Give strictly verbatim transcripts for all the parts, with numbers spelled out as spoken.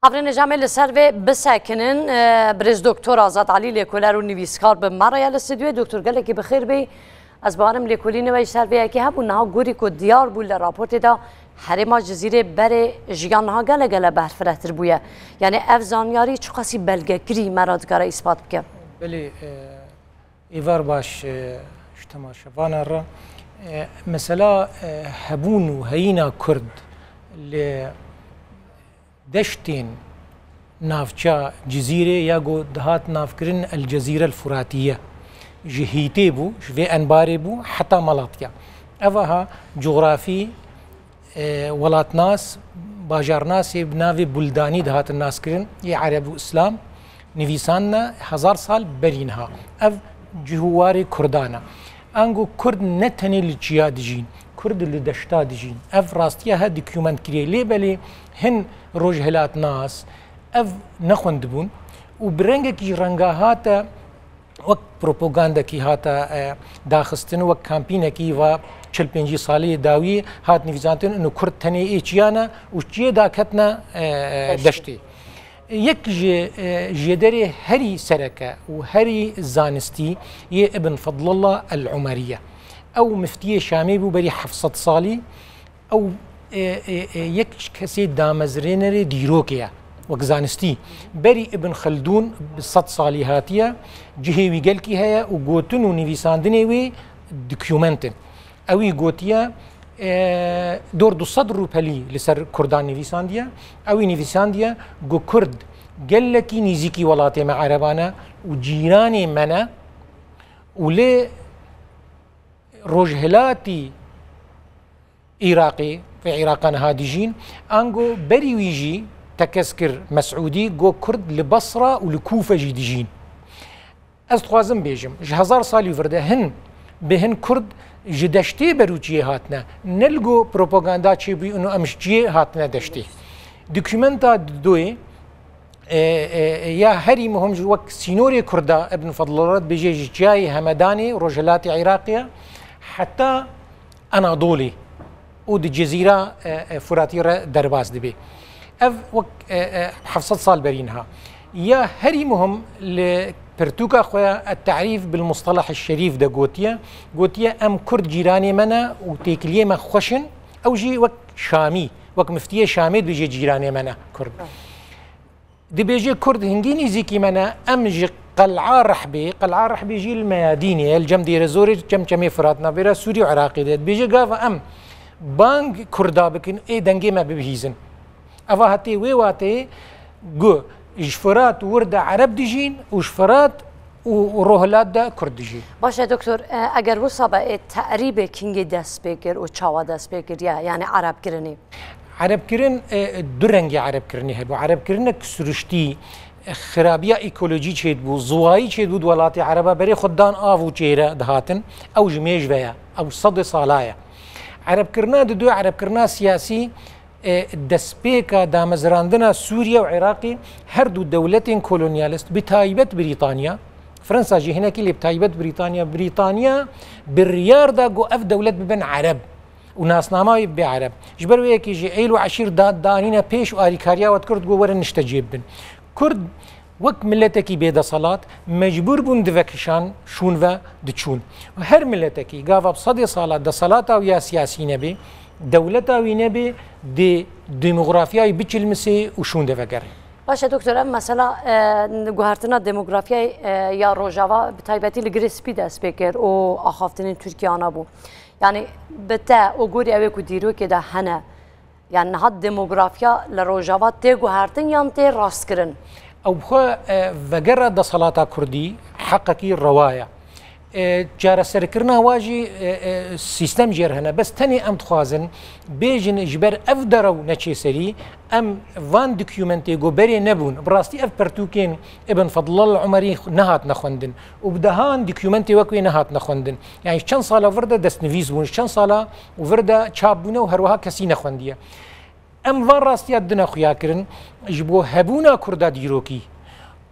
Abrê nêja me li ser vê bisekinin, e, birêz Doktor Azad Alî, lêkoler û nivîskar bi me re ye li stûdyoyê. Doktor, gelekî bi xêr bêyî. Ez bawerim lêkolînê we ji ser vê yekê hebû. Niha gorî ku diyar bû li raportê de, herêma Cizîrê berê jiyan niha gele gele berfiretir bûye. Yanî ev zanyarî çiqasî belgekirî me re dikare îspat bike? Belê, e, êvar baş, e, ji temaşevana re. E, mesela, e, hebûn û heyîna Kurd li deştên navça Cizîrê ya ku dihat navkirin El Cezîre El Furatiye, ji Hîtê bû, ji vê enbarê bû heta Malatya. Ev aha cografî, e, welatnas, bajarnasê bi navê Buldanî dihatin naskirin, yê Ereb û Îslam nivîsandine hezar sal berî niha. Ev cih û warê Kurdan e. Ango Kurd ne tenê li çiya dijîn, Kurd li deşta dijîn. Ev rastiya he dokumentkirî ye. Lê belê hin rojhilatnas ev nexwendibûn û bi rengekî renga hate, wek propagandekî hate, e, daxistin, wek kampînekî va çil pêncî salî yê dawî hat nivîsandin, û Kurd tenê ê çiya ne û çiyê daketine, e, e, Deştê. Deştê. Yek ji, e, jêderê herî sereke û herî zanistî yê Ibn Fedlillah El-Umerî ye. Ew miftiyê Şamê bû berî heft sed salî. Ew, e, e, e, yek ji kesê damezrênerê dîrokê ye, wek zanistî. Berî Ibn Xeldûn bi sed salî hatiye, cihê wî gelkî heye û gotin û nivîsandinê wê dokument in. Ewî gotiye, e, dor du sed rûpelî li ser Kurdan nivîsandiye. Ewî nivîsandiye, got, Kurd gelekî nîzîkî welatê me Ereban e û cîranê me ne û lê rojhilatî Iraqê, vê Iraqa niha dijîn, ango berî wî jî tekez kir Mesûdî, got, Kurd li Basra û li Kûfe jî dijîn. Ez dixwazim bêjim, ji hezar salî vir de hin bi hin Kurd ji deştê berûçiyê hatine. Ne li go propaganda çêbûyî û em ji ciyê hatine deştê. Dokumenta didoyê, e, e, e, ya herî muhim ji wek sînorê Kurda Ibn Fedlullah dibêje ji çiyayê Hemedanê, rojhilatê Iraqê, heta Anadolê û di Cezîra, e, e, Furatî re derbas dibe. Ev wek, e, e, heft sed sal berî niha. Ya herî muhim li pirtûka xwe ya Et-Te'rîf bil Mustaleh Şerîf de gotiye, gotiye, Em Kurd cîranê me ne û têkiliyê me xweş in. Ew jî wek Şamî, wek miftiyê Şamê dibêje cîranê me ne Kurd. Dibêje Kurd hingî nîzîkî me ne, em ji Qel'a Rehbê, Qel'a Rehbê jî li Meyadînê ye, li cem Dêrezorê, cem Çemê Firat navbera Sûrî û Iraqê de. Dibêje gava em bang Kurda bikin, ê dengê me bibihîzin. Eva hetê wê wateyê gu ji Firat wir de Ereb dijîn û ji Firat û, û Rohilat de Kurd dijîn. Baş e doktor, e, eger wisa be, ê terîbê kingê dest pê kir û çawa dest pê kiriye, yanî Ereb kirinê? Erebkirin, e, du rengê erebkirinê hebû. Erebkirinek siruştî, e, xirabiya ekolojî çêdibû, ziwayî çêdibû di welatê Ereba, berê xwe dan av û çêre dihatin. Ew ji mêj ve ye. Ew sedê sala ye. Erebkirina didu, erebkirina siyasî, e, destpêka damezrandina Sûriye û Iraqê her du dewletên kolonyalist, bi taybet Brîtanya, Fransa jî hinekî, lê bi taybet Brîtanya, Brîtanya biryar da ku ev dewlet bibin ereb û nasnama wê bibe ereb. Ji ber wê yekê jî êl û eşîr da, danîne pêş û alîkariya we dikir, digot werin niştecihê bibin. Kurd wek miletekî bêdeselat mecbûr bûn divekişan, şûn ve diçûn. Û her miletekî gava bi sedê sala deselata wî ya siyasî nebê, dewleta wî nebê, dê demografiyayê biçilmisê û şûn de vegerê. Baş e doktor, ev mesela, e, guhertina demografiyayê, e, ya Rojava bi taybetî li Girê Spî dest pê kir û axaftinên Tirkiye ana bû. Yanî bi te û gorî ew ê ku dîrokê de hene, yanî niha demografiya li Rojava tê guhertin yan tê rastkirin? Ew bi xwe, e, vegera deselata Kurdî heqekî rewa ye. E, çareserkirina wa jî, e, e, sîstem jêr hene. Bes tenê em dixwazin bêjin, ji ber ev derew neçê serî, em van dokumentê ku berê nebûn. Bi rastî ev pertûkên Ibn Fedlullah Umerî nehatine xwendin û bi dehan dokumentê wek wê nehatine xwendin. Yani çend sala vir de destnivîs bûn, çend sala vir de çap bûne û herweha kesî nexwendiye. Em van rastiya didine xuyakirin ji bo hebûna Kurda dîrokî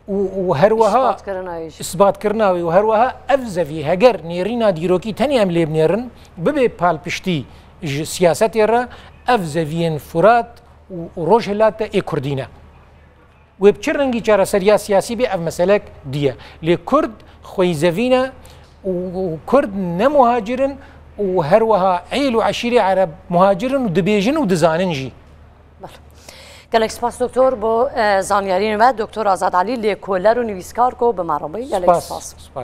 û, û herweha îsbatkirina wê jî. Îsbatkirina wê û herweha ev zevî, heger nêrîna dîrokî tenê em lê binêrin, bibe palpiştî ji siyasetê re, ev zeviyên Furat û, û Rojhilat de ê Kurdî ne. Wê bi çi rengî çareseriya siyasî bê, ev meselek dî ye. Lê Kurd xweyzevî ne û, û Kurd ne muhacir in û her wiha êl û eşîrê Ereb muhacir in û dibêjin û dizanin jî. Gelek spas doktor bo e, zanyariyên we. Doktor Azad Elî, lêkoler û nivîskar ku bi me re bû. Gelek spas. Spas.